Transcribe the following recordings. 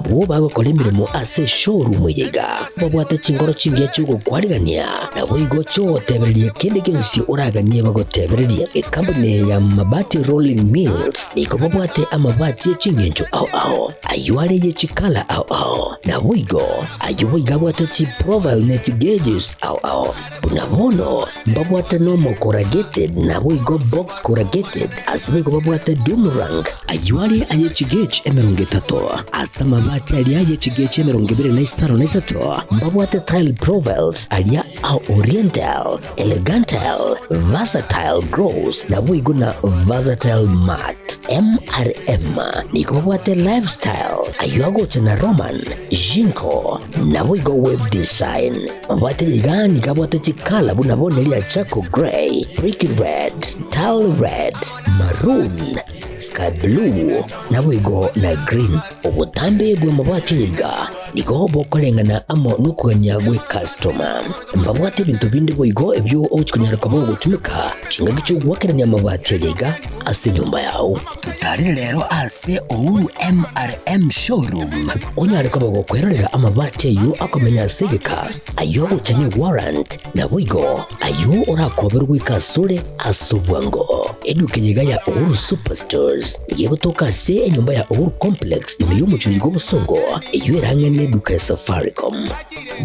Abwo bagokora emeremo ase eshowroom eye iga babwate chingoro chingiya chi'ogokwarigania, naboigo chi'ogotebereria kende gionsi oraganie bagotebererie. Ekampuni eye ya Mabati Rolling Mills nigo babwate amabati e chingencho ao ao, ayio are ye chikala ao ao, naboigo ayio boigo abwate chiprofile ne chigeges ao ao. Buna bono mbabwate nomo corrugated naboigo box corrugated, ase boigo babwate doomerang, ayio are aye chigauge 30, ase amabati aria aye chigauge 23 na mbabwate tile profiles aria a oriental, elegantile, versatile gloss naboigo na versatile matte. MRM nigo babwate lifestyle, ayio agocha na Roman, Jinko, naboigo web design. Mabwate iga nigo abwate chikala buna bono eria charcoal grey, brick red, tile red, maroon, sky blue, naboigo na green. Obotambe bw'amabwate iga nigo bokoreng'ana amo nokogania gw'ecustoma. Mbabwate ebinto binde boigo ebio ogochia konyara koba ogotumeka chingaki chi'ogoakerania amabati aya iga ase enyomba yao. Totarere rero ase Uhuru MRM Showroom onyare koba gokwerorera amabati ayio akomenya ase egeka, ayio agocha ne warrant, naboigo ayio orakoberwe goika asore ase obwango. Eduka eye iga ya Uhuru Superstores nigo egotoka ase enyomba ya Uhuru Complex ime y'omochie oiga obosongo, eyio ere ang'e neduka ya Safaricom.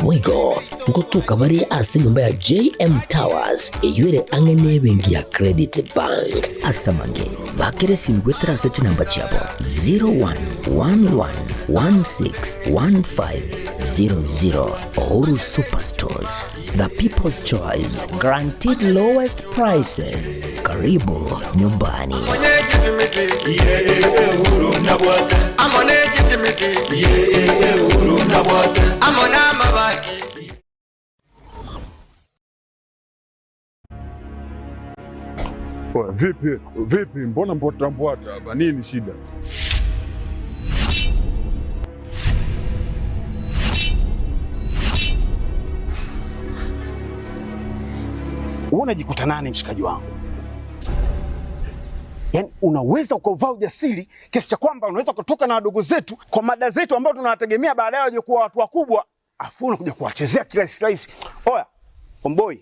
Boigo ngotoka bare ase enyomba ya JM Towers eyio ere ang'e nebenki ya Credit Bank. Ase amange, bakera esimi goetera ase chinamba chiabo 0111161500. Uhuru Superstores, the people's choice, guaranteed lowest prices. Karibu nyumbani. Oya, vipi vipi, mbona mbwata mbwata hapa, nini shida? Wewe unajikuta nani mshikaji wangu? Yaani unaweza ukauvaa ujasiri kiasi cha kwamba unaweza kutoka na wadogo zetu kwa mada zetu ambao tunawategemea baadaye waje kuwa watu wakubwa, afu unakuja kuwachezea kirahisi rahisi. Oya, omboi,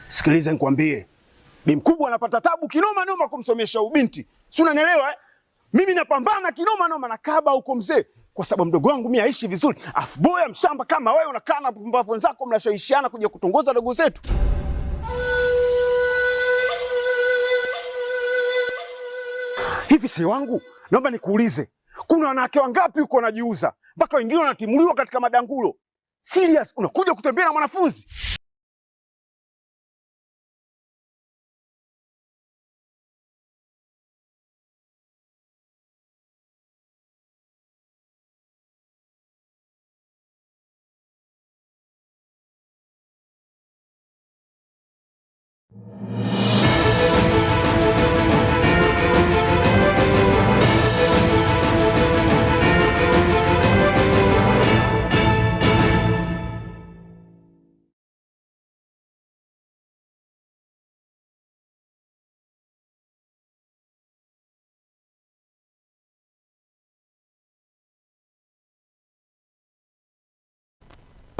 sikiliza nikwambie, bi mkubwa anapata tabu kinoma noma kumsomesha ubinti, si unanielewa eh? Mimi napambana kinoma noma na kaba huko mzee, kwa sababu mdogo wangu mimi aishi vizuri, afu boya mshamba kama wewe unakaa na pumbavu wenzako mnashawishiana kuja kutongoza dogo zetu. Hivi si wangu, naomba nikuulize, kuna wanawake wangapi huko wanajiuza mpaka wengine wanatimuliwa katika madangulo? Serious, unakuja kutembea na mwanafunzi?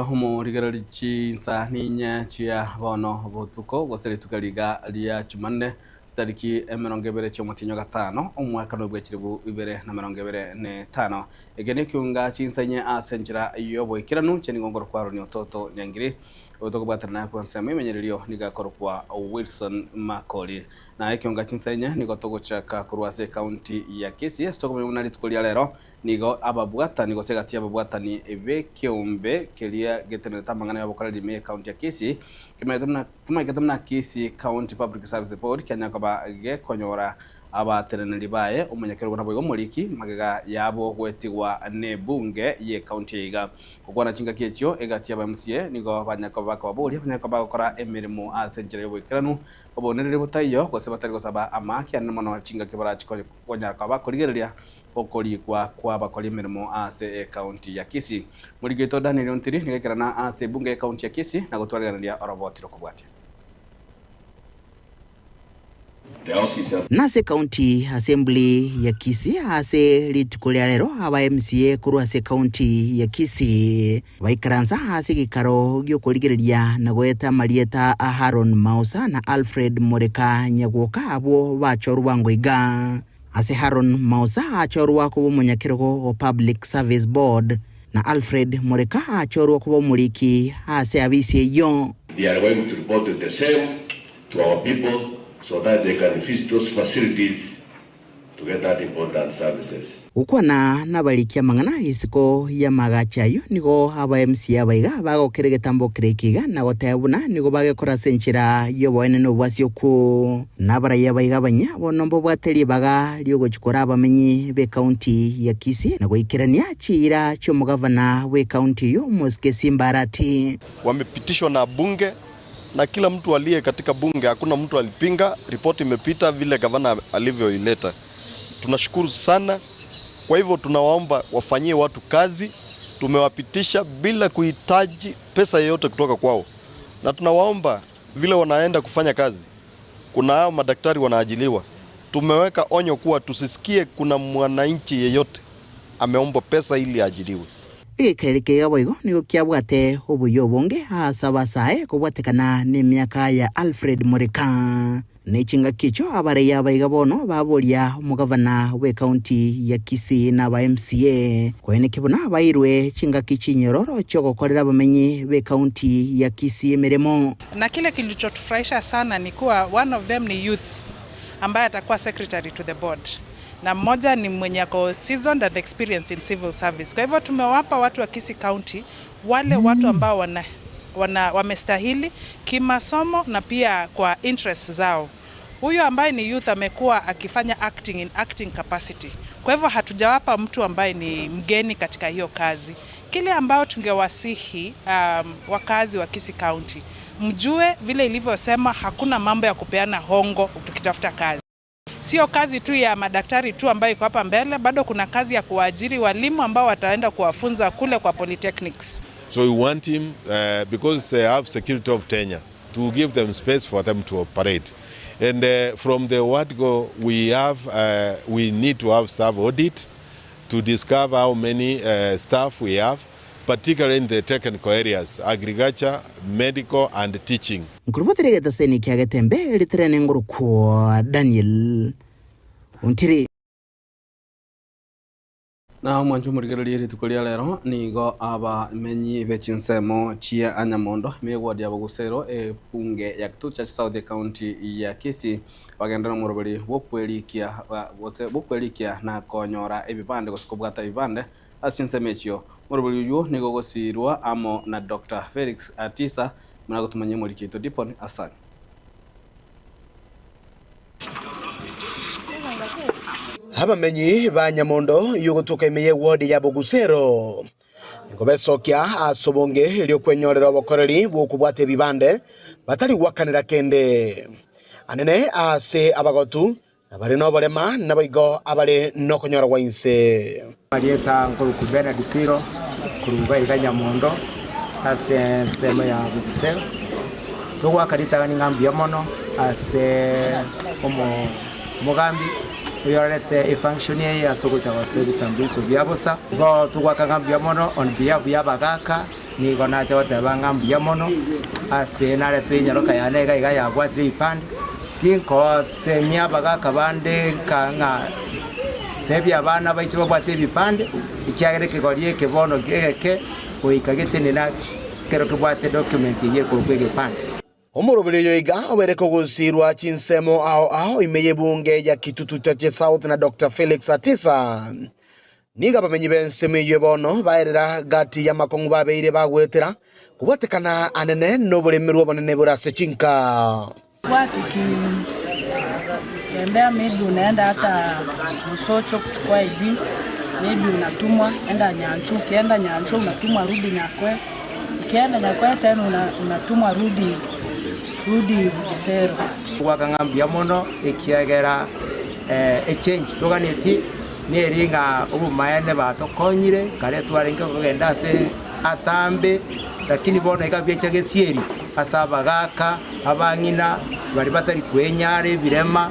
Omorigereria chinsa ninye chia bono botuko gose rituko riga ria Jumanne chitariki 20 chi'omotienyi o gatano omwaka nobwa 2025. Eke nekiunga chinsa inye ase enchera y'oboikeranu inche nigo nkorokwa Aaron Ototo Nyangiri oyo tokobwatana naye korwa ensemo emenyererio nigo akorokwa Wilson Makori. Na ekionga chinsa inye nigo togochaka korwa ase ecounty ya Kisii ase tokomanya buna rituko ria rero Nigo ababwatani gose egati y'ababwatani b'ekeombe keria getenerete amang'ana y'obokoreri ime y'ecounty ya Kisii, kemerete buna kemaikete buna Kisii County Public Service Board kianya koba gekonyora abateneneri baye omonyakerogo naboigo omoriki magega yabo goetigwa n'ebunge y'ecounty eye iga. Gokwana chingaki echio egati y'aba MCA nigo banya koba bakobaboria banyare koba bagokora emeremo ase enchera y'oboikeranu obonereria botaiyo gose batari gosaba amaaki anene mono chingaki barachi konyara koba bakorigereria Okorikwa kw'abakori emeremo ase ecounty ya Kisii. Moriki oito Daniel Ontiri nigo aikerana ase ebunge y'ecounty ya Kisii na gotwarigereria oroboti rokobwatia. Nase County Assembly ya Kisii ase rituko ria rero aba MCA korwa ase county ya Kisii baikaransa ase egekaro giokorigereria na goeta amarieta a Haron Mausa na Alfred Moreka Nyagwoka abwo bachorwa bwango iga. Ase Haron Mausa achorwa koba omonyakerogo o Public Service Board na Alfred Moreka achorwa koba omoriki ase abisi eyio. They are going to report the same to our people so that they can visit those facilities to get that important services. Gokwana nabariki amang'ana isiko y'amagacho ayio, nigo aba MCA abaiga bagokera egetambo kere eke iga na goteba buna nigo bagekora ase enchera y'oboene na obwasioku. Na abaraiyo abaiga abanyia bono mbabwate ribaga riogochia koraa abamenyi b'ecounty ya Kisii na goikerania chiira chi'omogavana bw'ecounty eyio Omosike Simba Arati. Wamepitishwa na bunge na kila mtu aliye katika bunge, hakuna mtu alipinga. Ripoti imepita vile gavana alivyoileta. Tunashukuru sana. Kwa hivyo tunawaomba wafanyie watu kazi. Tumewapitisha bila kuhitaji pesa yoyote kutoka kwao, na tunawaomba vile wanaenda kufanya kazi, kuna hao madaktari wanaajiliwa. Tumeweka onyo kuwa tusisikie kuna mwananchi yeyote ameombwa pesa ili aajiriwe. Egekeri keiga boigo nigo kiabwate obuya obonge ase abasae kobwatekana nemiaka ya Alfred Mureka. Ne chingaki echio abaraiyo abaiga bono baboria omogavana bw'ecounty ya Kisii na aba MCA koeneki buna bairwe chingaki chinyororo chiogokorera abamenyi b'ecounty ya Kisii emeremo. Na kile kilichotufurahisha sana ni kuwa one of them ni youth ambaye atakuwa secretary to the board na mmoja ni mwenye ako seasoned and experienced in civil service. Kwa hivyo tumewapa watu wa Kisii County wale watu ambao wana, wana, wamestahili kimasomo na pia kwa interests zao. Huyu ambaye ni youth amekuwa akifanya acting in acting capacity. Kwa hivyo hatujawapa mtu ambaye ni mgeni katika hiyo kazi. Kile ambao tungewasihi wakazi wa Kisii County mjue vile ilivyosema, hakuna mambo ya kupeana hongo tukitafuta kazi. Sio kazi tu ya madaktari tu ambayo iko hapa mbele, bado kuna kazi ya kuwaajiri walimu ambao wataenda kuwafunza kule kwa polytechnics. So we want him because they have security of tenure to give them space for them to operate. And from the word go, we need to have staff audit to discover how many staff we have, particularly in the technical areas, agriculture, medical and teaching. Nkurubotire getaseni kia Getembe ritirene ngorokwo Daniel Ontiri. Na omwancho omorigereria rituko ria rero nigo abamenyi bechinsemo chia anyamondo emegwadi ya bogusero ebunge ya Kitutu South County ya Kisii bagendera omoroberi bokwerikia bokwerikia na konyora ebibande gose kobwata ebibande ase chinsemo echio omoroberi oywo nigo gosirwa amo na Dr. Felix Atisa muna gotumanya omorikito Dipon Asani. Abamenyi ba Nyamondo yugutuka imeye ward ya Bogusero nigo besokia asobonge erioKwenyorera obokoreri bwokubwata ebibande batari gwakanera kende anene ase abagotu abari noborema nabaigo abari nokonyora gwa inse. Marieta Nkoruku Bernard Siro kuruga iga Nyamondo ase ensemo ya Bogusero togwakaritagani ng'ambia mono ase omo mugambi uyorete efunction ye ase ogocha gocha ebitambulisho bia bosa igo togwaka ng'ambia mono on behalf ya abagaka nigo nacha goteba ng'ambia mono ase naretwe enyaroka yane iga iga yabwatire ebipande tinkosemia abagaka bande nka ng'a tebia abana baiche babwate ebipande ekiagera ekegori eke bono egeke goika getenena kero kebwate document eye korokwa egepande. Omoroberi oyo iga obere kogosirwa chinsemo ao ao imeye bunge ya Kitutu Chache South na Dr. Felix Atisa niga bamenyi b'ensemo eywo bono baerera gati ya makong'u babeire bagwetera kobwatekana anene noboremerwa obonene borase chinka. Kwa tukitembea maybe unaenda hata Mosocho kuchukua ID, maybe unatumwa enda Nyanchu, ukienda Nyanchu unatumwa rudi Nyakwe, ukienda Nyakwe tena unatumwa rudi rudi Bugisero. Gwaka ng'ambia mono ekiagera echange toganeti neri ng'a obomaene batokonyire kare twarenge kogenda ase atambe Lakini bono iga biacha gesieri ase abagaaka, abang'ina, baria batari kwenyara ebirema.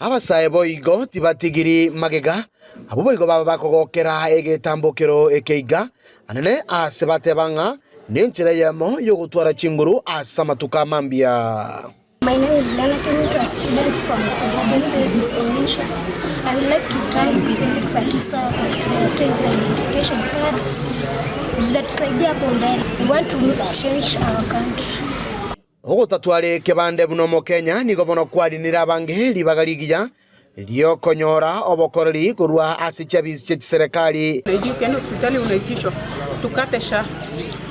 Abasae boigo tibatigiri magega, abwo boigo baba bakogokera egetambokero eke iga, anene aase bateba ng'a nenchera eyemo y'ogotwara chinguru ase amatuko a mambia. My name is Lena Kemunto, a student from St. Joseph's Onisha. I would like to thank Felix Atisa kwa kutuletea hizi identification cards. Zitatusaidia hapo mbele. We want to change our country. Ogotatwara ekebande buna Omokenya nigo bono kwarinire abange ribaga rigiya ri'okonyora obokoreri korwa ase chiabisi chie chiserekari. Unajua ukienda hospitali unaitishwa tukate SHA.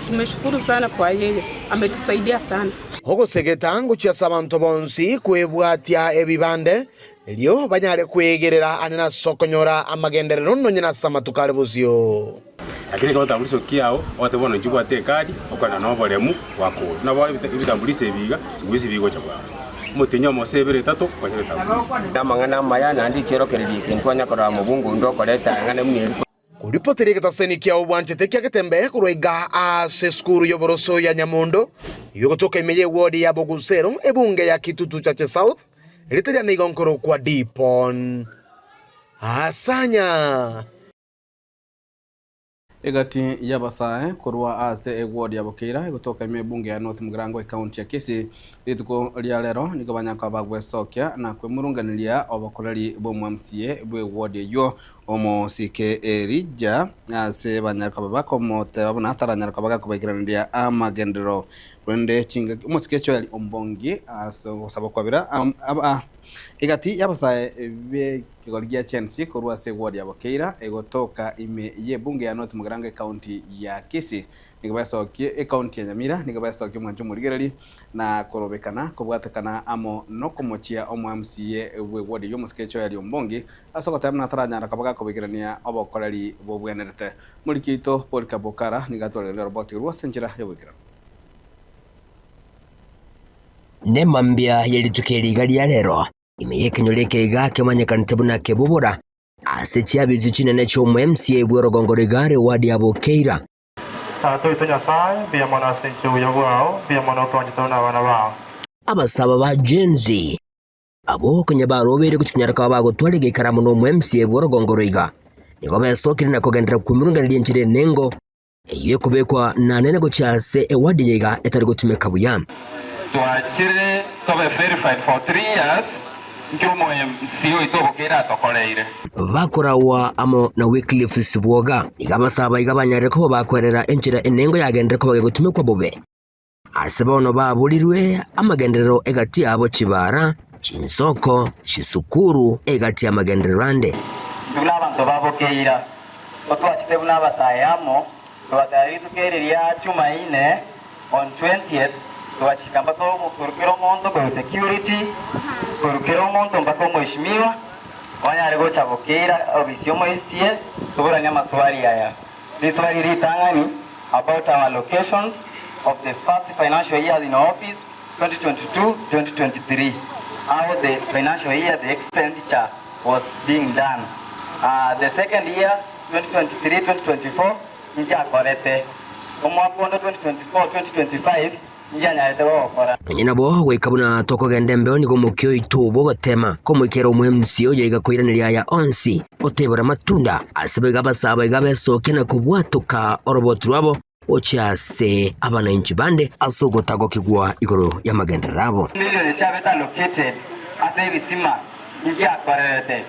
Tumeshukuru sana kwa yeye ametusaidia sana. Ogosegeta ngochia ase abanto bonsi kwebwatia ebibande, erio banyare kwegerera ane nase okonyora amagenderero nonya nase amatuko are bosio. Lakini ekero otambuliso kiao, ogoteba bono inche bwate ekadi, okogenda na oboremu gwakora. Buna bono ebitambuliso ebi iga, sikuhizi bigocha bwango. Omotienyi omosa ebere etato, okonyora ebitambuliso. Amang'ana amaya naende ekiorokererio eke ntwanya korora mobungo onde okoreta eng'ana buna eri. Koripoteria egetaseni kiao bwanchete kia Getembe korwa iga ase esukuru y'oboroso ya Nyamondo yogotoka ime y'ewodi ya Bogusero ebunge ya Kitutu Chache South rita riane igo nkorokwa Dipon Asanya. Egati y'abasae korwa ase eward ya Bokeira egotoka ime ebunge ya North Mugirango ecounty ya Kisii rituko ria rero nigo banyaka bagwesokia na kwemurunganeria obokoreri bw'omwamca bw'eward eyio omosike Elijah ase banyare koba bakomoteba buna taranyare koba gakobaikeraneria amagenderero korende chingaki omosike Joel Ombongi ase ogosaba kwabera Egati y'abasae b'ekegori gia Gen Z korwa ase eward ya Bokeira egotoka ime y'ebunge ya North Mugirango ecounty ya Kisii nigo baesokie ecounty ya Nyamira nigo baesokie omwancho omorigereri na korobekana kobwatekana amo nokomochia omo MCA bw'eward eyio omosike Joel Ombongi ase ogoteba buna taranyara koba gakobekerania obokoreri bobwenerete. Moriki oito Polycarp Okara nigo atwareire oroboti orwo ase enchera y'oboikeranu. Nemambia ye rituko eri iga ria rero, ime y'ekenyoro eke iga kemanyekanete buna Kebobora, ase chiabisi chinene chi'omo-MCA bw'orogongo rw'igare ward ya Bokeira. Tata oito Nyasae, mbuya mono ase inche obuya bwao, mbuya mono otwanchete buna abana bao. Abasaba ba Gen Z abwo konya barobeire gochia konyara koba bagotwara egeikaramo n'omo-MCA bw'orogongo rw'iga, nigo besokire na kogenderera kwemurunganeria enchera enengo Eyio ekobekwa nanene gochia ase ewadi eye iga etari gotumeka buya. Twachire tobe verified for 3 years nki omo MC oito obokeire atokoreire. Bakoragwa amo na Wycliffe Sibwoga. Iga abasaba iga banyarire koba bakwerera enchera enengo yagenderere koba gegotumekwa bobe. Ase bono baborirwe amagenderero egati yabo chibara, chinsoko, chisukuru, egati y'amagenderero ande. Intwe buna abanto ba Bokeira, otwachete buna abasae amo, togatara rituko eri ria Chumaine on 20th, togachika mpaka korwa kera omonto korwa security, korwa kera omonto mpaka omoheshimiwa, onyare gocha Bokeira ofisi y'omo-MCA, toboranie amaswali aya. Riswali ritang'ani about our allocations of the first financial year in office 2022-2023 how the financial year the expenditure was being done uh, the second year 2023-2024 nchiakorete omwaka onde 2024-2025 Nchianyarete gogokora. Nonya nabo, goika buna tokogenda embeo nigo omokia oito bw'ogotema komoikera omoemsi oyo iga koiraneria aya onsi, otaibora amatunda. Ase boigo abasaaba iga besokia na kobwatoka oroboti rwabo gochia ase abanainchi bande ase ogotagokigwa igoro y'amagenderero abo. Million chiabete allocated ase ebisima nchiakorerete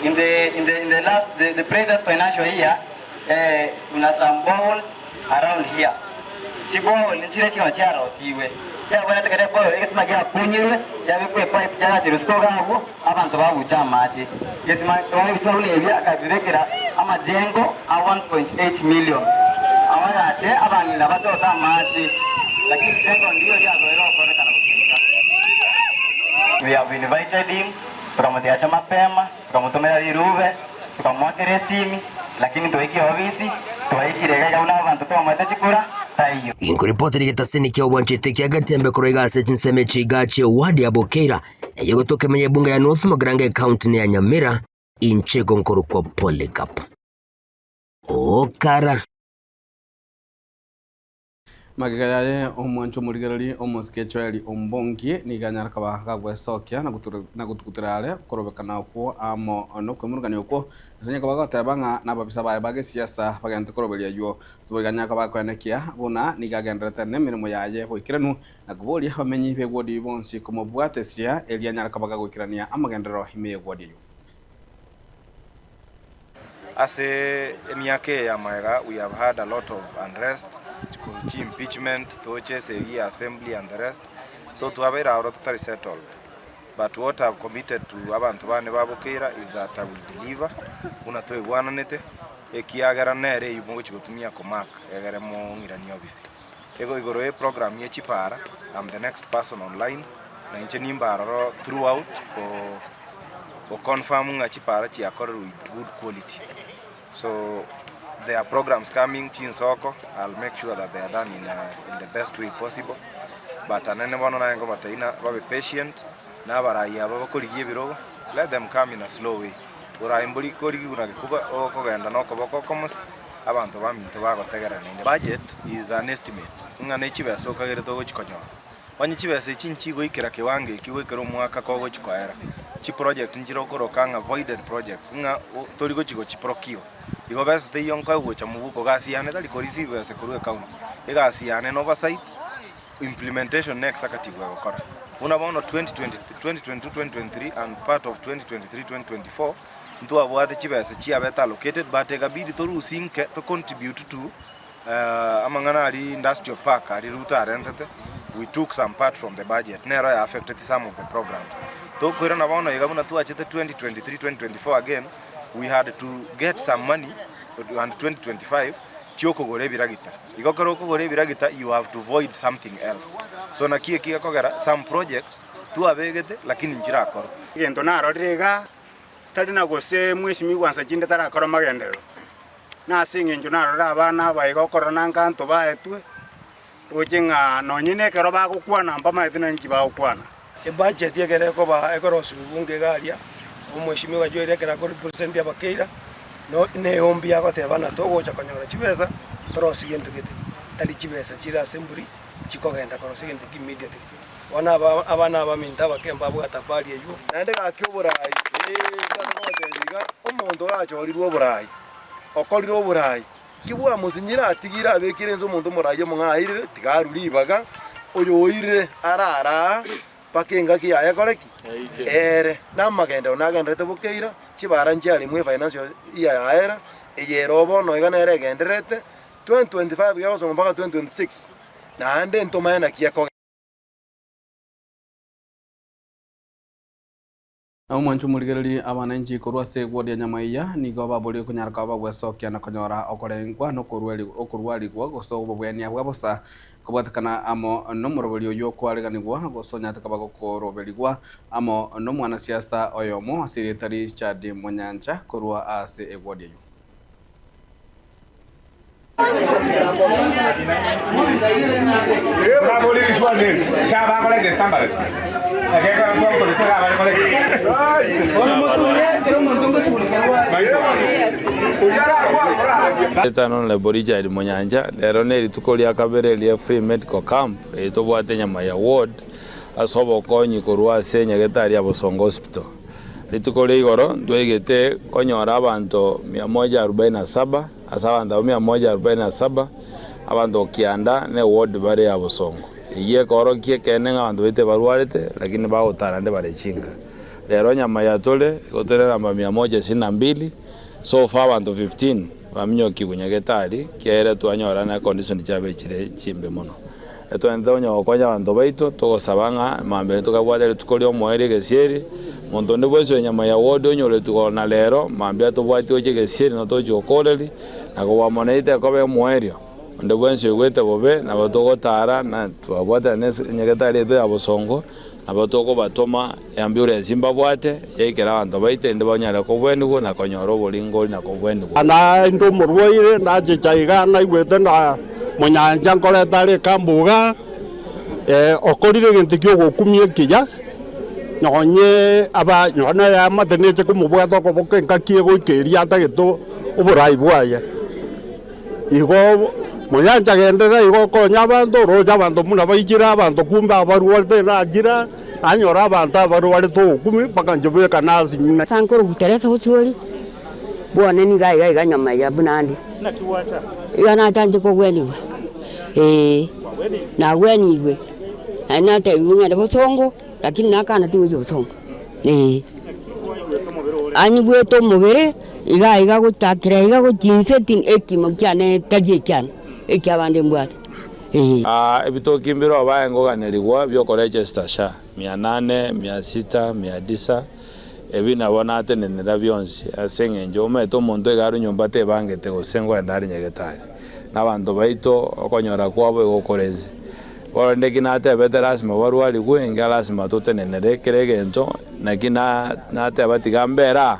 in the in the in the last the, the previous financial year eh, kuna some boreholes Around here, chiborehole nchire chino chiarosigwe, chiabwenerete kera eborehole egesima giakunyirwe, chiabekwa epipe chiagachirwe isiko iga abwo, abanto babucha amache. Egesima bono ebisima buna ebi akabibekera amajengo a 1.8 million. Abagache abang'ina bachote amache, lakini jengo ndiyo riasoire gokorekana gochika. We have invited him, tokamotebia ache mapema. Tukamotomera rirube, tukamoakera esimi, lakini twaikire obisi, twaikire iga iga buna abanto twamoete chikura, taiyo. Inkoripoti rigetaseni kia obwanchete kia Getembe korwa iga ase chinsemo echi iga chie ward ya Bokeira eye gotoka ime y'ebunge ya North Mugirango ecounty ne ya Nyamira inche igo nkorokwa Polycarp Okara. Magega yaye omwancho omorigereri omosike Joel Ombongi nigo anyare koba gagwesokia na gotugutera are okorobekana okwo amo nokwemurungania okwo ase onye koba goteba ng'a nababisa baye ba gesiasa bagente koroberia aywo. Ase boigo anyare koba gakoenekia buna nigo agendererete nemeremo yaye boikeranu na koboria abamenyi b'egwodi bonsi komobwatesia erio anyare koba gagoikerania amagenderero ime y'egwodi eyio. Ase emiaka eye ya magega we have had a lot of unrest, chi impeachment, toche esegi ya assembly and the rest, so twabeire aroro totari settled. But what I have committed to abanto bane ba Bokeira is that I will deliver buna toigwananete, ekiagera nere eywo mogochi gotumia ko mark egere mong'iranie obisi. Igo igoro ye program ye chipara, I'm the next person on line, na inche nimbe aroro throughout ko go confirm ng'a chipara chiakorerwe with good quality. So there are programs coming, chinsoko, I'll make sure that they are done in, in the best way possible. But anene bono naye nkobatebia ng'a babe patient, na abarai aba bakorigia ebirogo, let them come in a slow way. Borai mbori korigigwa na gekuba okogenda nokoboko okomosi, abanto baminto bagotegerera naende. Budget is an estimate, ng'a ne chibesa okagerete ogochi konyora. Onye chibesa echi nchigoikera kiwango eki goikera omwaka kogochi koera, chiproject nchire okoroka ng'a voided projects ng'a tori gochi gochi procure. Igo besa teiyo nkoe gocha mobuko, gasi yane tari ko receive besa korwa ecounty, egasi yane ne oversight, implementation ne executive egokora. Buna bono 2020, 2022, 2023 and part of 2023, 2024, ntwabwate chibesa chiabete allocated but ekabidi torusie nke to contribute to amang'ana aria industrial park aria Ruto arentete, we took some part from the budget nero ya affected some of the programs. Tokoirana bono iga buna twachete 2023, 2024 again, we had to get some money and 2025 chiokogora ebiragita. Igo ekero okogora ebiragita you have to void something else. So naki eki gekogera some projects twabegete lakini nchirakorwa. Egento narorire igaa, tari na gose mweshimiwa nsa chinde tarakora magenderero, na ase eng'encho narorire abana aba iga okorora nanka ntobaetwe, roche ng'a nonye na ekero bagokwana mbamaete na inki bagokwana. Ebudget ekero ekoba ekorosiwa bunge iga aria, omweshimiwa Joel ekero ako represent abakeira, no neombi agoteba ng'a togocha konyora chibesa torosie gento gete, tari chibesa chire ase emburi chikogenda korosia egento ekio immediately. Bono aba abana abaminto abake mbabwate habari eywo. Naende gaki oboraai, ee, iga, omonto gachorirwe oboraai, okorire oboraai, Ki bwamosinyire atigire abekire inse omonto omoraai omong'airire, tiga arue ribaga, oyo oirire arare aa mpaka engaki yaye ekore ki? Eere. Namagenderero nagendererete bokeira, chibara nchiaremwe efinancial year yaera, eye ere bono iga nere egendererete, 2025 gegosoma mpaka 2026, naende ntomanye naki ekogenda. Na omwancho omorigererie abananchi korwa ase egwodi ya nyamaiya nigo baborire konyara koba bagwesokia na konyora okorengwa na okorwarigwa gose obobwenia bwa bosa kobwatekana amo nomoroberi oyio okoareganigwa gose onyarete koba gokoroberigwa amo nomwanasiasa oyomo ase erieta Richard Monyancha korwa ase egwodi eyio. Honourable Richard Munyancha, rero nerituko ria kabere ria free medical camp eye tobwate Nyamaiya ward ase obokonyi korwa ase nyagetari ya Bosongo Hospital. Rituko ria igoro ntwaigete konyora abanto mia moja arubaini na saba Ase abanto abwo mia moja arubaini na saba, abanto kianda ne ward bare ya bosongo. Eyio ekoorokia ekeene ng'a abanto baito ebarwarete, lakini bagotara naende bare chinka. Rero nyama ya tore, igo tore namba mia moja isini na mbili, so far abanto 15 baminyokigwe nyagetari, kiagera twanyora na condition chiabo echire chimbe mono. Etwenerete onye gokonya abanto baito, togosaba ng'a mambia tokabwate rituko ri'omoerio egesieri, monto onde bwensi ore nyama ya ward onyoretwe igoro na rero, mambia tobwati gochia egesieri na tochia gokoreria, na kobua mono eye tekoba omoerio. Onde bwensi oigwete bobe, nabo togotara na twabwatana na enyagetari yaito ya bosongo, nabo tokobatoma eambulance mbabwate, yaikera abanto baito erinde banyare kobwenigwa na konyora oboringori na kobwenigwa. Na inde omorwaire, nachicha iga naigwete na monyancha nkoreta are ekambu iga, okorire egento ki'ogokumia ekiya, nonye aba nonye na eamate neche komobwata okoboko engaki egoika eria atagete oborai bwaye. Igo. Monyancha genderera igo okonye abanto, oroche abanto buna baichire abanto kumbe abarwarete nachira, nanyora abanto abarwarete ogokumi mpaka inche bweka nasinywa. Sankoro guteresa gosiori, bwane nigo aiga aiga nyama ya buna ande. Iga nachanche kogwenigwa, ee, nagwenigwe, naende natebiwe ng'ende bosongo, lakini nakana tingochia bosongo, ee. Anyigwete omobere, iga aiga gochakera iga gochia inse ti ekimo kiane tari ekiane, ekiabande mbwate, ee. Ebitoki mbire obae ngoganerigwa biokoregesta sha, mia nane, mia sita, mia tisa, ebi nabo natenenera bionsi, ase eng'encho omanyete omonto iga arwe nyomba tebangete gose ngoenda are nyagetari, na abanto baito okonyora kwabo igo okore inse. Bono rende eki natebete lasima barwarigwe, enga lasima totenenere kera egento, naki na nateba tiga mbere aa,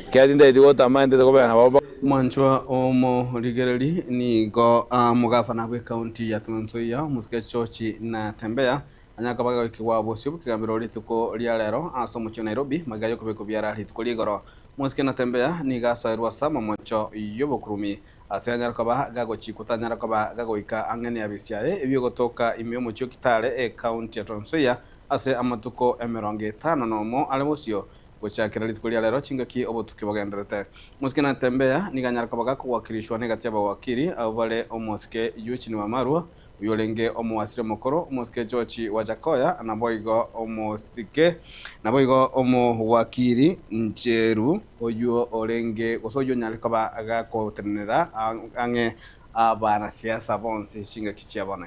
ekiagera tintageti gotama ntete kobera nabo. Mwanchwa omorigereri nigo omogavana bw'ekaunti ya Trans Nzoia omosike George Natembeya anyare koba gagoikigwa bosio bw'ekegambero rituko ria rero ase omochie o Nairobi magega y'okobekwa biara rituko ria igoro. Omosike Natembeya nigo asoerwe ase amamocho y'obokurumi ase anyare koba gagochikwa tanyara koba gagoika ang'e neabisi yaye ebiogotoka ime y'omochie o Kitale ekaunti ya Trans Nzoia ase amatuko emerongo etano nomo are bosio Gochakera rituko ria rero chingaki obotuki bogendererete. Omosike Natembeya nigo anyare koba gakogwakirishwa negati y'abawakiri abwo bare omosike Eugene Wamalwa, oyio orenge omowasiri omokoro, omosike George Wajackoyah, naboigo omosike naboigo omowakiri Njeru oyio orenge gose oyio onyare koba gakotenenera ang'e abanasiasa bonsi chingaki chia bono.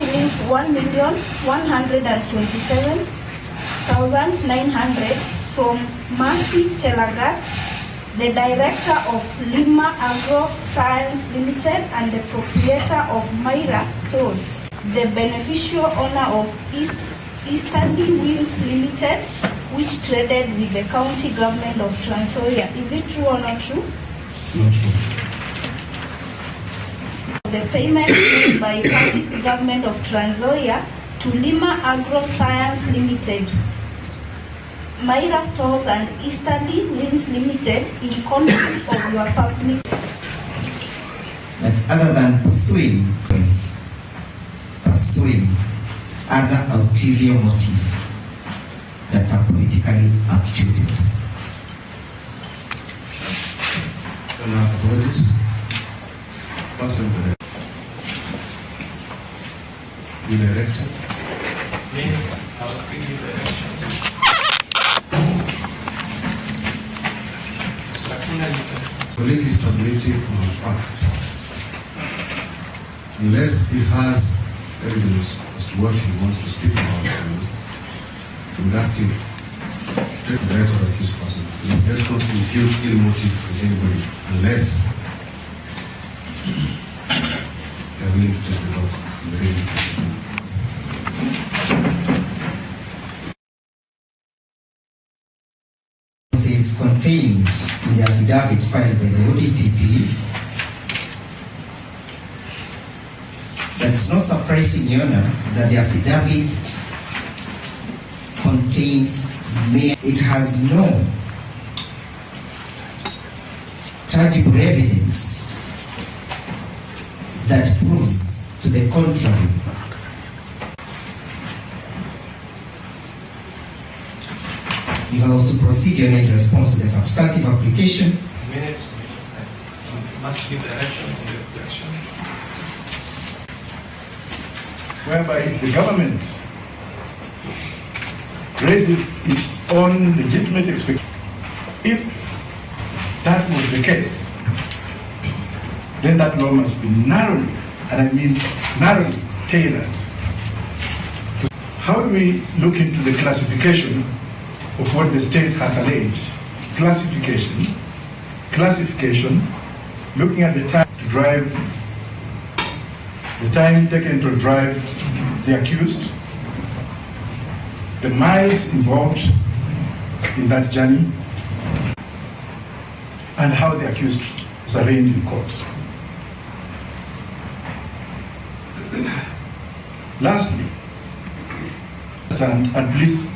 Shillings 1,127,900 from Mercy Chelagat, the director of Lima Agro Science Limited and the proprietor of Myra Stores, the beneficial owner of East Easterly Wheels Limited, which traded with the county government of Trans Nzoia. Is it true or not true? It's not true. The payment made by county government of Trans Nzoia to Lima Agro Science Limited, Myra Stores and Easterly Wheels Limited in conflict of your public That other than pursuing, pursuing other ulterior motive that are politically actuated. Apologies. Person New direction. Me, I'll give you directions. Colleague is submitting on a fact. Unless he has evidence as to what he wants to speak about, we would ask him to take the rights of the accused person. Let's not impute ill motive to anybody unless they are willing to take the law in the ready process. Is contained in the affidavit filed by the ODPP. That's not surprising, Your Honor, that the affidavit contains mere, it has no tangible evidence that proves to the contrary. If I was to proceed, Your Honor, in response to the substantive application, Minute, I must give direction on the objection. Whereby if the government raises its own legitimate expectation, if that was the case, then that law must be narrowly, and I mean narrowly, tailored. How do we look into the classification of what the state has alleged? Classification, classification, looking at the time to drive, the time taken to drive the accused, the miles involved in that journey, and how the accused was arraigned in court. Lastly, and please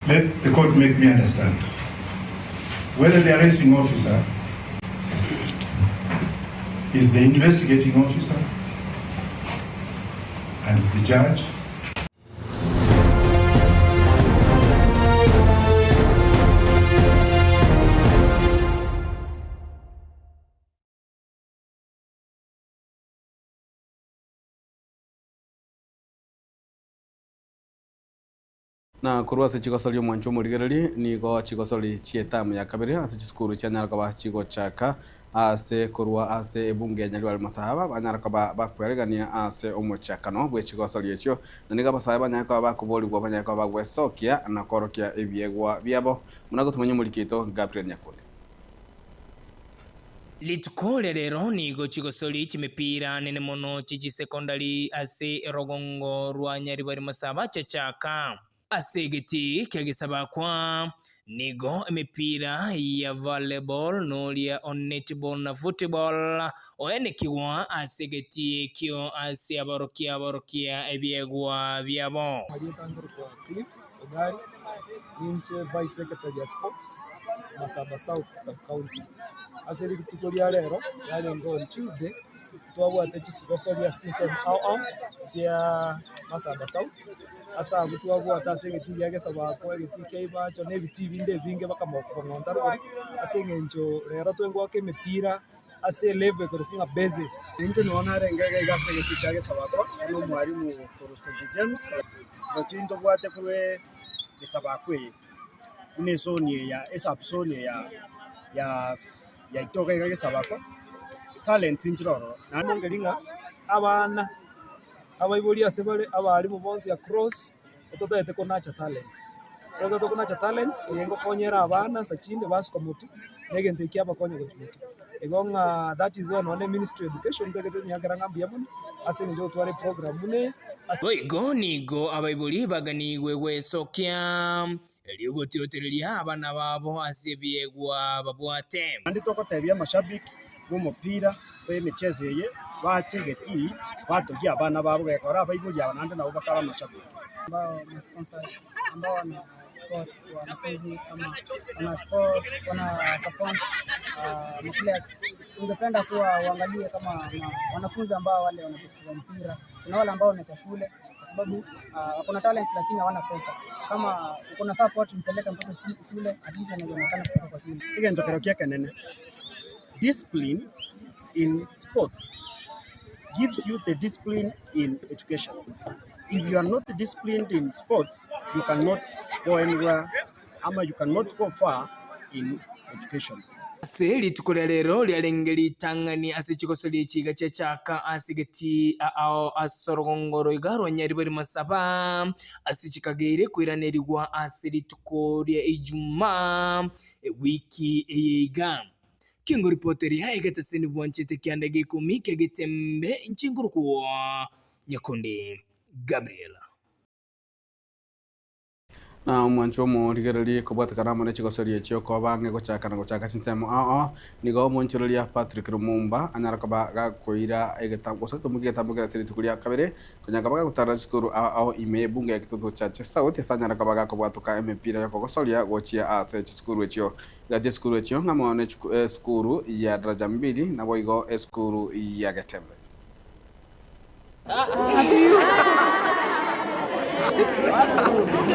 let the court make me understand whether the arresting officer Is the investigating officer and is the judge. Na korwa ase chigosori omwancho omorigereri nigo chigosori chi'etamu ya kabere ase chisukuru chianyara koba chigochaka ase korwa ase ebunge ya Nyaribari Masaba banyara koba bakwearegania ase omochakano bwe chigosori echio na nigo abasae banyare koba bakoborigwa banyare koba bagwesokia na koorokia ebiegwa biabo buna gotomanya omoriki oito Gabriel Nyakundi. Rituko ria rero nigo chigosori chimipira nene mono chie chisekondari ase erogongo rwa Nyaribari Masaba chiachaka. Ase egetii kia Gesabakwa nigo emepira ya volleyball noria o netball na football oenekigwa ase egetii ekio ase aborokia borokia ebiegwa biabo. Marieta nkorokwa Cliff Ogari, ninche Vice Secretary ya Sports, Masaba South Sub-County. Ase rituko ria rero, yarenge on Tuesday, twabwate chisigoso ase chinsemo ao ao chia Masaba South, ase abwo twabwate ase egetii gia Gesabakwa, egetii kia Ibacho, na ebitii binde ebinge mpaka Bong'onta rogoro, ase eng'encho rero twengoaka emepira ase elevel ekorokwa ng'a basis. Inche nigo narenge iga iga ase egetii kia Gesabakwa, buna omwalimu korwa St James, chirochio intobwate korwa Gesabakwa eye, buna esoni eye ya esubzone eye ya yaito iga iga Gesabakwa, talents nchire ororo. Naende nongerie ng'a abana, abaibori ase bare, abalimu bonsi across, totagete ko nurture talents. So ekero toko nurture talents, eye ngokonyera abana nsa chinde basuka motwe, na egento ekio kiabakonya gochia motwe. Igo ng'a that is why nonye ministry of education ntagete onyakera ng'a mbuya mono, ase eng'encho yogotwara eprogram buna eye. Boigo nigo abaibori baganigwe gwesokia, erio gotiotereria abana babo ase ebiegwa babwate. Naende togotebia amashabiki b'omopira bw'emicheso eye bache getii batogie abana babo gekora abaibori aba naende nabo bakare amashabiki. Ambao ma sponsors ambao wana support wanafunzi ama wana support wana support ma players. Ungependa kuwa uangalie kama ma, wanafunzi ambao wale wanacheza mpira, kuna wale ambao wameacha shule kwa sababu wako na talents lakini hawana pesa. Kama uko na support, mpeleke mtoto shule, at least anaonekana kutoka kwa shule. Egento kero ki'ekenene, discipline in sports gives you the discipline in education. If you are not disciplined in sports, you cannot go anywhere ama you cannot go far in education. Ase rituko ria rero riarenge ritang'ani ase chigosori chiga chiachaka ase egetii ao ase orogongo roiga rwa Nyaribari Masaba, ase chikageire koiranerigwa ase rituko ria Ijumaa ewiki eye iga. Kengoripoteria egetaseni bwanchete kianda gia ikomi kia getembe inche nkorokwa Nyakundi Gabriel. Na omwancho omorigererie kobwatekana amo ne chigosori echio koba ang'e gochaka na gochaka chinsemo ao ao, nigo omonchoreria Patrick Lumumba anyara koba gakoira egetambo gose koimokia egetambo kere ase rituko ria kabere konya koba gagotarera chisukuru ao ao ime y'ebunge ya Kitutu Chache South ase anyare koba gakobwatoka emepira y'okogosoria gochia ase chisukuru echio. Gati esukuru echio ng'amo ne esukuru ya Daraja Mbili naboigo esukuru ya Getembe.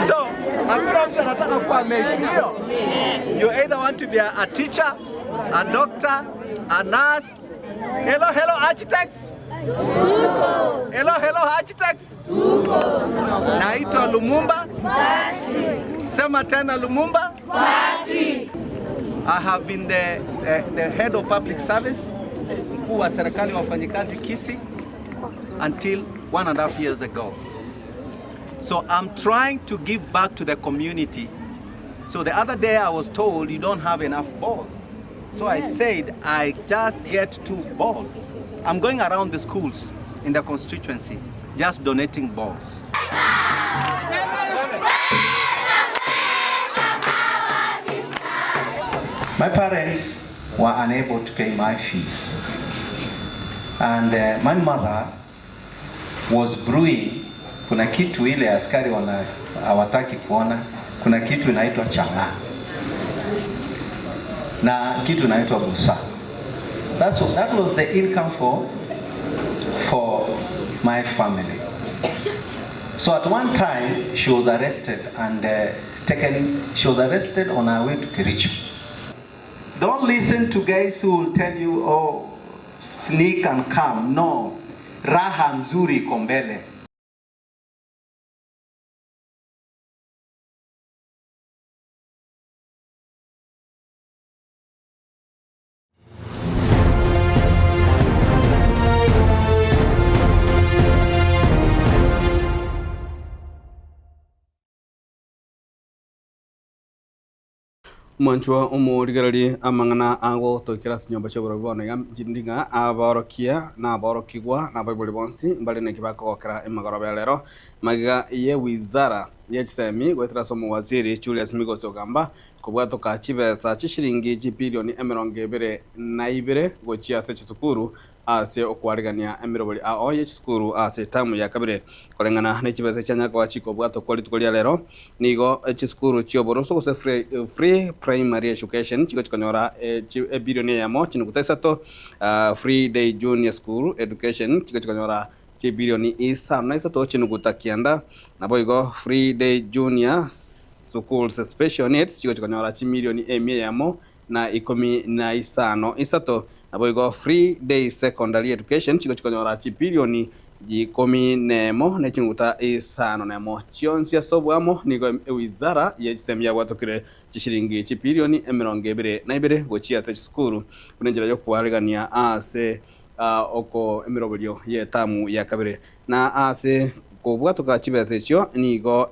So, hakuna mtu anataka kuwa maid, ndio? You either want to be a, a teacher, a doctor, a nurse. Hello, hello architects. Tuko. Hello, hello architects. Tuko. Naitwa Lumumba. Patrick. Sema tena Lumumba. Patrick. I have been the, the head of public service, mkuu wa serikali wa wafanyikazi Kisii until 1.5 years ago. So I'm trying to give back to the community. So the other day I was told you don't have enough balls. So I said I just get 2 balls. I'm going around the schools in the constituency just donating balls. My parents were unable to pay my fees. And my mother was brewing. Kuna kitu ile askari wana hawataki kuona, kuna kitu inaitwa chang'aa na kitu inaitwa busa. That's, that was the income for, for my family. So at one time, she was arrested and uh, taken, she was arrested on her way to Kericho. Don't listen to guys who will tell you, oh, sneak and come. No, raha nzuri iko mbele. Omwanchwa omorigererie amang'ana agotokera ase chinyomba chia oborobio bono iga nchindi ng'a aborokia na aborokigwa na abaibori bonsi mbare naki bakogokera emagoroba ya rero magega ye wizara ye chisemi goetera ase omowaziri Julius Migos Ogamba kobwatoka chibesa chishiringi chibilioni emerongo ebere na ibere gochia ase chisukuru ase okwarigania emerobori ao ye chisukuru ase etamu ya kabere koreng'ana na chibesa chianya koba chikobwatokwa rituko ria rero nigo chisukuru chioboroso gose free, free primary education chigo chikonyora ebilioni eyemo chinuguta isato free day junior school education chigo chikonyora chibilioni isano na isato chinuguta kianda nabo igo free day junior schools special needs chigo chikonyora chimilioni emia eyemo na ikomi na isano isato nabo igo free day secondary education chigo chikonyora chibilioni ikomi nemo na chinuguta isano nemo chionsi ase obwamo nigo ewizara ya chisemi yabwatokire chishiringi chibilioni emerongo ebere na ibere gochia ase chisukuru buna enchera ya okwarigania ase oko emeroberio ya etamu ya kabere na ase kobwatoka chibesa echio nigo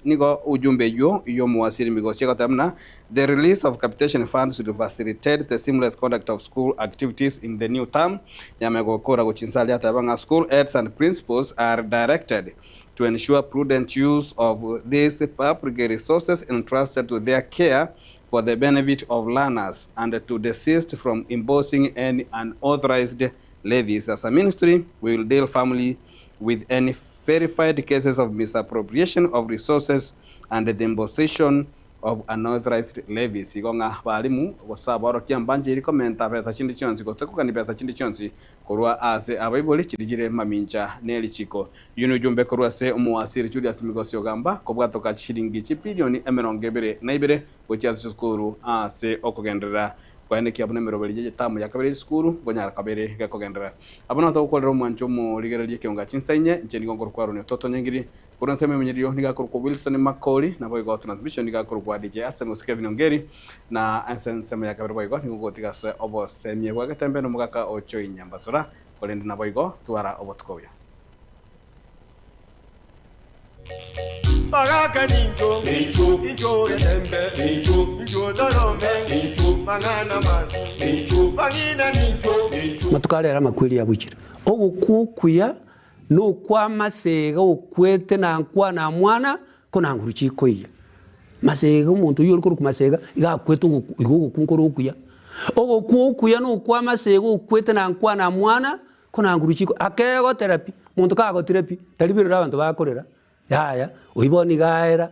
nigo ujumbe yu yomuwasiri Migosi agoteba buna the release of capitation funds will facilitate the seamless conduct of school activities in the new term nyama gokora gochinsa aria ateba ng'a school heads and principals are directed to ensure prudent use of these public resources entrusted to their care for the benefit of learners and to desist from imposing any unauthorized levies. As a ministry, we will deal firmly with any verified cases of misappropriation of resources and the imposition of unauthorized levies. Igo ng'a barimu gose aborokia mbanchiri komenta besa chinde chionsi gose kogani besa chinde chionsi korwa ase abaibori chiri chire mamincha na erichiko. Oyio na ojumbe korwa ase omowasiri Julius Migosi Ogamba kobwatoka chishiringi chibilioni emerongo ebere na ibere gochia ase chisukuru ase okogenderera kwaenekia buna emeroberi ya etamu ya kabere esukuru nkonyara kabere gekogenderera. Abwo nabo togokorera omwancho omorigereria ekeonga chinsa inye, inche nigo nkorokwa Aaron Ototo Nyangiri, korwa ensemo emenyererio nigo akorokwa Wilson Makori, nabo igo transmission nigo akorokwa DJ Hudson gose Kevin Ongeri, na ase ensemo ya kabere boigo nigo ogotiga ase obosemia bwa getembe na omogaka o Joy Nyambasura, korende nabo igo twara obotuko obuya. Bagaka nincho, nincho, nincho getembe, nincho, nincho torome, nincho, mang'ana mansi, nincho, bang'ina nincho, nincho. Matuko arero amakweri abuchire. Ogokwa okuya nokw'amasega okwete na nkwana mwana ko na nguru chikoiya. Masega omonto oyio ore korokwa masega iga akwete ogoku igo ogokwa nkore okuya. Ogokwa okuya nokw'amasega okwete na nkwana mwana ko na nguru chiko akegotera pi, monto kagotire pi, tari birero abanto bakorera, yaya, oyio bono iga aera,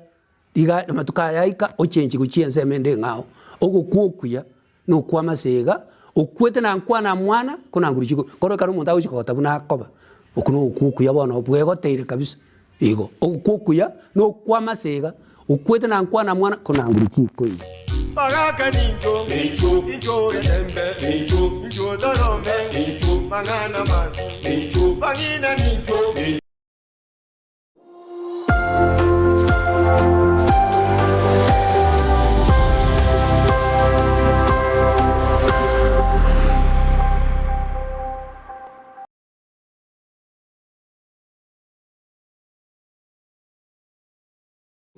iga amatuko aya aika ochenchi gochia ensemo ende eng'ao. Ogokwa okuya nokw'amasega, okwete na nkwana mwana ko na nguru chiko koro ekero omonto agochia kogota buna akoba, okwo nogokwa okuya bono bwegoteire kabisa igo. Ogokwa okuya nokw'amasega, okwete na nkwana mwana ko na nguru chikoiya. Bagaka nincho, nincho, nincho getembe, nincho, nincho torome, nincho, mang'ana mansi, nincho, bang'ina nincho, nincho.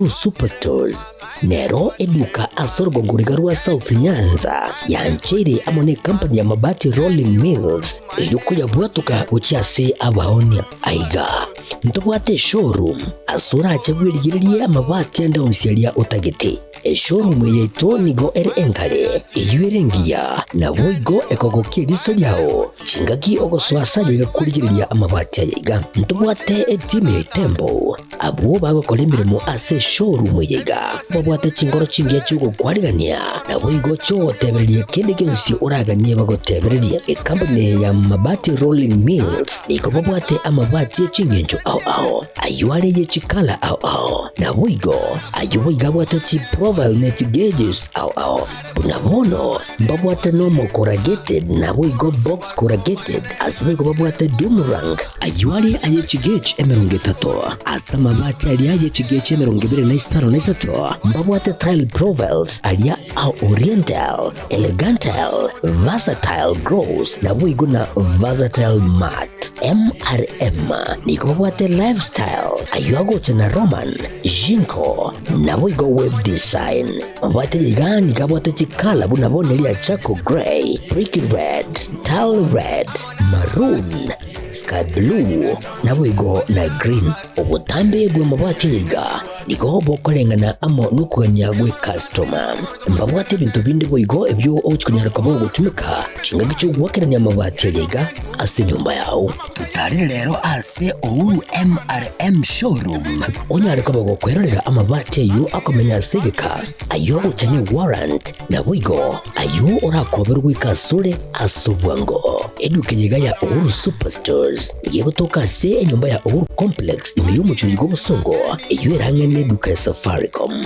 Superstores nero eduka ase orogongo riga rwa South Nyanza yancheire amo ne company ya Mabati Rolling Mills eyio koyabwatoka gochia ase abaonia. Aiga ntobwate eshowroom ase orache bwerigererie amabati ande onsi aria otagete. Eshowroom eye yaito nigo ere enkare, eyio ere engiya, naboigo ekogokia eriso riao chingaki ogosoa ase aye iga korigereria amabati aya iga. Ntobwate etimu ya Itembo. Abwo bagokora emeremo ase eshowroom eye iga babwate chingoro chingiya chi'ogokwarigania, naboigo chi'ogotebereria kende gionsi oraganie bagotebererie. Ekampuni eye ya Mabati Rolling Mills nigo babwate amabati e chingencho ao ao, ayio are ye chikala ao ao, naboigo ayio boigo abwate chiprofile ne chigeges ao ao. Buna bono mbabwate normal corrugated naboigo box corrugated, ase boigo babwate doomerang, ayio are aye chigauge 30, ase amabati aria aye chigauge 23 mbabwate tile profiles aria a oriental, elegantile, versatile gloss naboigo na versatile matte. MRM nigo babwate lifestyle, ayio agocha na Roman, Jinko, naboigo web design. Mabwate iga nigo abwate chikala buna bono eria charcoal grey, brick red, tile red, maroon, sky blue, naboigo na green. Obotambe bw'amabati aya iga nigo bokoreng'ana amo nokogania gw'ecustoma. Mbabwate ebinto binde boigo ebio ogochia konyara koba ogotumeka chingaki chi'ogoakerania amabati aya iga ase enyomba yao. Totarere rero ase Uhuru MRM Showroom onyare koba gokwerorera amabati ayio akomenya ase egeka, ayio agocha ne warrant, naboigo ayio orakoberwe goika asore ase obwango. Eduka eye iga ya Uhuru Superstores nigo egotoka ase enyomba ya Uhuru Complex ime y'omochie oiga obosongo, eyio ere ang'e neduka ya Safaricom.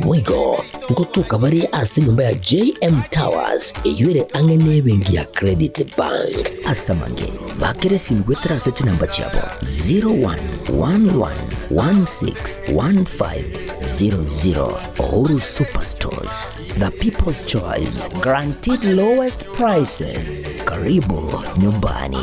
Boigo ngotoka bare ase enyomba ya JM Towers eyio ere ang'e nebenki ya Credit Bank. Ase amange, bakera esimi goetera ase chinamba chiabo 0111161500. Uhuru Superstores, the people's choice, guaranteed lowest prices. Karibu nyumbani.